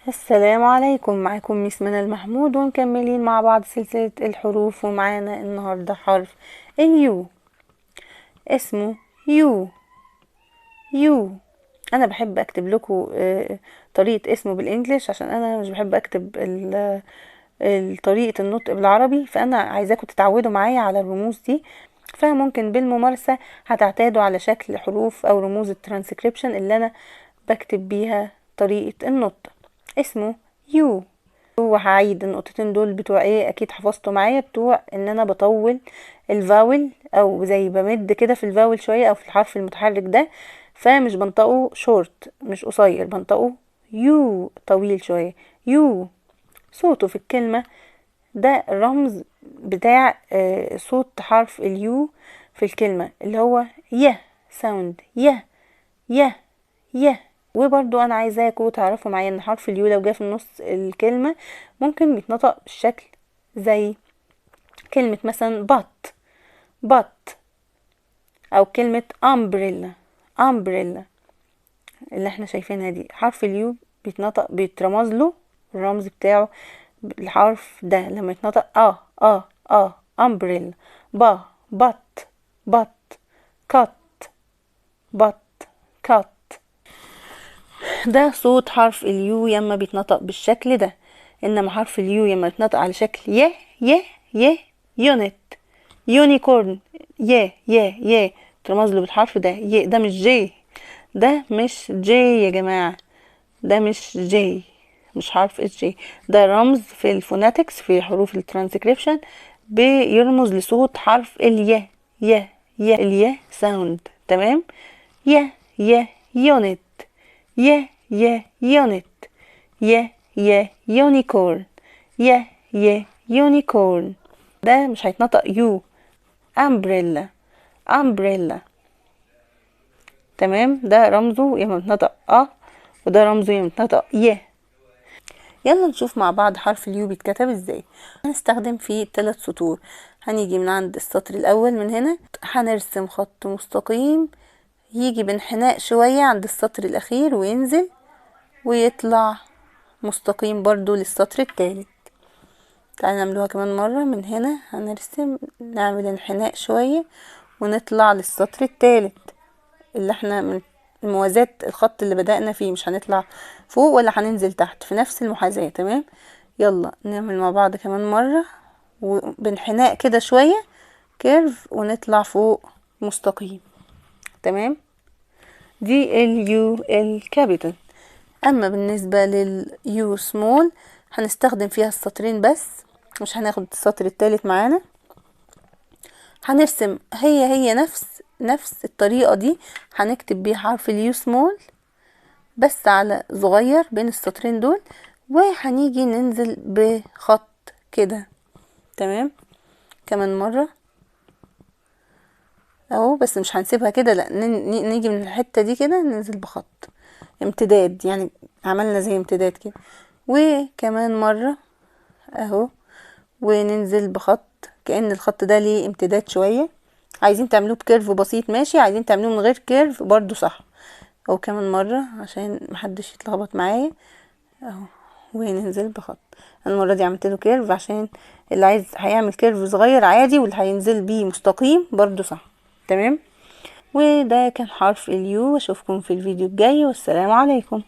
السلام عليكم، معاكم Miss منى المحمود ومكملين مع بعض سلسلة الحروف، ومعانا النهاردة حرف ال U، اسمه U U. انا بحب اكتب لكم طريقة اسمه بال English عشان انا مش بحب اكتب طريقة النطق بالعربي، فانا عايزاكم تتعودوا معايا على الرموز دي، فممكن بالممارسة هتعتادوا على شكل حروف او رموز الترانسكريبشن اللي انا بكتب بيها طريقة النطق. اسمه U. وهعيد النقطتين دول بتوع ايه؟ اكيد حفظتوا معايا، بتوع ان انا بطول ال vowel او زي بمد كده في ال vowel شوية او في الحرف المتحرك ده، فمش بنطقه شورت، مش قصير، بنطقه U طويل شوية، U. صوته في الكلمة ده الرمز بتاع صوت حرف ال U في الكلمة اللي هو يه sound، يه يه يه. وبرضو انا عايزاكم تعرفوا معايا ان حرف ال U لو جه في النص الكلمة ممكن بيتنطق بالشكل زي كلمة مثلا but but، او كلمة umbrella umbrella اللي احنا شايفينها دي. حرف ال U بيتنطق، بيترمز له الرمز بتاعه الحرف ده لما يتنطق umbrella، با but but cut but cut. ده صوت حرف ال U يما بيتنطق بالشكل ده. انما حرف ال U يما بيتنطق على شكل ي ي ي unit unicorn ي ي ي، ترمز له بالحرف ده ي. ده مش J، ده مش J يا جماعة، ده مش J، مش حرف ال J، ده رمز في ال phonetics في حروف الترانسكريبشن بيرمز لصوت حرف الي ي ي، الي sound. تمام؟ ي ي unit ي ي unit ي ي unicorn ي ي unicorn. ده مش هيتنطق U، umbrella umbrella. تمام؟ ده رمزه يا اما بيتنطق وده رمزه يا اما بيتنطق ي. يلا نشوف مع بعض حرف ال U بيتكتب ازاي. هنستخدم فيه 3 سطور. هنيجي من عند السطر الاول من هنا، هنرسم خط مستقيم يجي بانحناء شوية عند السطر الاخير وينزل ويطلع مستقيم برضو للسطر الثالث. تعالى نعملوها كمان مرة. من هنا هنرسم، نعمل انحناء شوية ونطلع للسطر الثالث اللي احنا من موازاة الخط اللي بدأنا فيه، مش هنطلع فوق ولا هننزل تحت، في نفس المحاذاة. تمام؟ يلا نعمل مع بعض كمان مرة، وبانحناء كده شوية curve ونطلع فوق مستقيم. تمام؟ دي ال U ال capital. اما بالنسبة لل U small هنستخدم فيها السطرين بس، مش هناخد السطر الثالث معانا. هنرسم هي نفس الطريقة دي، هنكتب بيها حرف ال U small بس على صغير بين السطرين دول، وهنيجي ننزل بخط كده. تمام؟ كمان مرة اهو، بس مش هنسيبها كده، لا، نيجي من الحتة دي كده ننزل بخط امتداد، يعني عملنا زي امتداد كده. وكمان مرة اهو، وننزل بخط كأن الخط ده ليه امتداد شوية. عايزين تعملوه ب curve بسيط ماشي، عايزين تعملوه من غير curve برضو صح. اهو كمان مرة عشان محدش يتلخبط معايا اهو، وننزل بخط. انا المرة دي عملت له curve عشان اللي عايز هيعمل curve صغير عادي، واللي هينزل بيه مستقيم برضو صح. تمام؟ وده كان حرف ال U. اشوفكم في الفيديو الجاي، والسلام عليكم.